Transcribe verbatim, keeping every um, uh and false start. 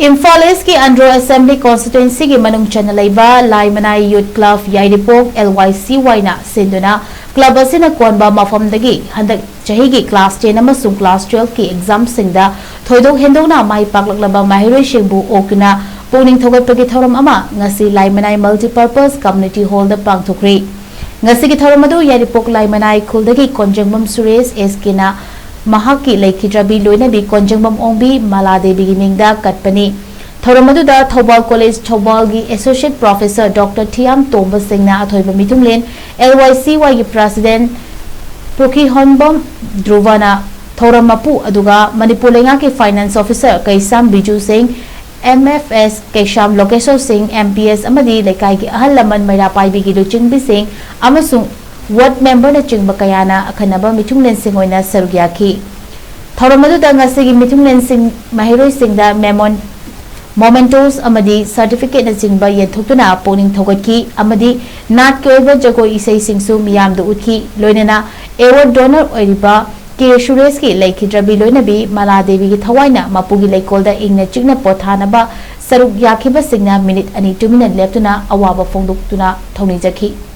ꯏꯝꯐꯥꯜ ꯏꯁꯀꯤ ꯑꯟꯗ꯭ꯔꯣ ꯑꯦꯁꯦꯝꯕ꯭ꯂꯤ ꯀꯣꯟꯁꯇꯤꯇ꯭ꯋꯦꯟꯁꯤꯒꯤ ꯃꯅꯨꯡ ꯆꯟꯅ ꯂꯩꯕ ꯂꯥꯏꯃꯅꯥꯏ ꯌꯨꯠ ꯀ꯭ꯂꯕ ꯌꯥꯏꯔꯤꯄꯣꯛ, LYCYꯅ ꯁꯤꯟꯗꯨꯅ ꯀ꯭ꯂꯕ ꯑꯁꯤꯅ ꯀꯣꯟꯕ ꯃꯐꯝꯗꯒꯤ ꯍꯟꯗꯛ ꯆꯍꯤꯒꯤ class ten ꯑꯃꯁꯨꯡ class twelveꯀꯤ examꯁꯤꯡꯗ ꯊꯣꯏꯗꯣꯛ ꯍꯦꯟꯗꯣꯛꯅ ꯃꯥꯏ ꯄꯥꯛꯂꯛꯂꯕ ꯃꯍꯩꯔꯣꯏꯁꯤꯡꯕꯨ ꯑꯣꯛꯇꯨꯅ ꯄꯨꯛꯅꯤꯡ ꯊꯧꯒꯠꯄꯒꯤ ꯊꯧꯔꯝ ꯑꯃ ꯉꯁꯤ ꯂꯥꯏꯃꯅꯥꯏ Multipurpose Community Hallꯗ ꯄꯥꯡꯊꯣꯛꯈ꯭ꯔꯤ꯫ ꯉꯁꯤꯒꯤ ꯊꯧꯔꯝ ꯑꯗꯨ ꯌꯥꯏꯔꯤꯄꯣꯛ ꯂꯥꯏꯃꯅꯥꯏ ꯈꯨꯜꯗꯒꯤ ꯀꯣꯟꯖꯪꯕꯝ ꯁꯨꯔꯦꯁ SKꯅ ꯃꯍꯥꯛꯀꯤ ꯂꯩꯈꯤꯗ꯭ꯔꯕꯤ ꯂꯣꯏꯅꯕꯤ ꯀꯣꯟꯖꯪꯕꯝ ꯑꯣꯡꯕꯤ ꯃꯂꯥ ꯗꯦꯕꯤꯒꯤ ꯃꯤꯡꯗ ꯀꯠꯄꯅꯤ꯫ ꯊꯧꯔꯝ ꯑꯗꯨꯗ ꯊꯧꯕꯥꯜ ꯀꯣꯂꯦꯖ ꯊꯧꯕꯥꯜꯒꯤ Associate Professor Doctor Thiyam Tomba ꯁꯤꯡꯅ ꯑꯊꯣꯏꯕ ꯃꯤꯊꯨꯡꯂꯦꯟ, LYCYꯒꯤ President ꯄꯨꯈꯤꯍꯣꯟꯕꯝ ꯙ꯭ꯔꯨꯕꯅ ꯊꯧꯔꯝ ꯃꯄꯨ, ꯑꯗꯨꯒ ꯃꯅꯤꯄꯨꯔ ꯂꯩꯉꯥꯛꯀꯤ Finance Officer ꯀꯩꯁꯥꯝ ꯕꯤꯖꯨ ꯁꯤꯡ, MFS ꯀꯩꯁꯥꯝ ꯂꯣꯀꯦꯁꯣꯔ ꯁꯤꯡ, MPS ꯑꯃꯗꯤ ꯂꯩꯀꯥꯏꯒꯤ ꯑꯍꯜ ꯂꯃꯟ ꯃꯩꯔꯥ ꯄꯥꯏꯕꯤꯒꯤ ꯂꯨꯆꯤꯡꯕꯤꯁꯤꯡ ꯑꯃꯁꯨꯡ ward memberꯅꯆꯤꯡꯕ ꯀꯌꯥꯅ ꯑꯈꯟꯅꯕ ꯃꯤꯊꯨꯡꯂꯦꯟꯁꯤꯡ ꯑꯣꯏꯅ ꯁꯔꯨꯛ ꯌꯥꯈꯤ꯫ ꯊꯧꯔꯝ ꯑꯗꯨꯗ ꯉꯁꯤꯒꯤ ꯃꯤꯊꯨꯡꯂꯦꯟꯁꯤꯡ ꯃꯍꯩꯔꯣꯏꯁꯤꯡꯗ memon-, mementos ꯑꯃꯗꯤ certificateꯅꯆꯤꯡꯕ ꯌꯦꯟꯊꯣꯛꯇꯨꯅ ꯄꯨꯛꯅꯤꯡ ꯊꯧꯒꯠꯈꯤ ꯑꯃꯗꯤ ꯅꯥꯠꯀꯤ ꯑꯣꯏꯕ ꯖꯒꯣꯏ ꯏꯁꯩꯁꯤꯡꯁꯨ ꯃꯤꯌꯥꯝꯗ ꯎꯠꯈꯤ꯫ ꯂꯣꯏꯅꯅ award donor ꯑꯣꯏꯔꯤꯕ ꯀꯦ ꯁꯨꯔꯦꯁꯀꯤ ꯂꯩꯈꯤꯗ꯭ꯔꯕꯤ ꯂꯣꯏꯅꯕꯤ ꯃꯂꯥ ꯗꯦꯕꯤꯒꯤ ꯊꯋꯥꯏꯅ ꯃꯄꯨꯒꯤ ꯂꯩꯀꯣꯜꯗ ꯏꯪꯅ ꯆꯤꯛꯅ ꯄꯣꯊꯥꯅꯕ ꯁꯔꯨꯛ ꯌꯥꯈꯤꯕꯁꯤꯡꯅ ꯃꯤꯅꯤꯠ ꯑꯅꯤ ꯇꯨꯃꯤꯟꯅ ꯂꯦꯞꯇꯨꯅ ꯑꯋꯥꯕ ꯐꯣꯡꯗꯣꯛꯇꯨꯅ ꯊꯧꯅꯤꯖꯈꯤ꯫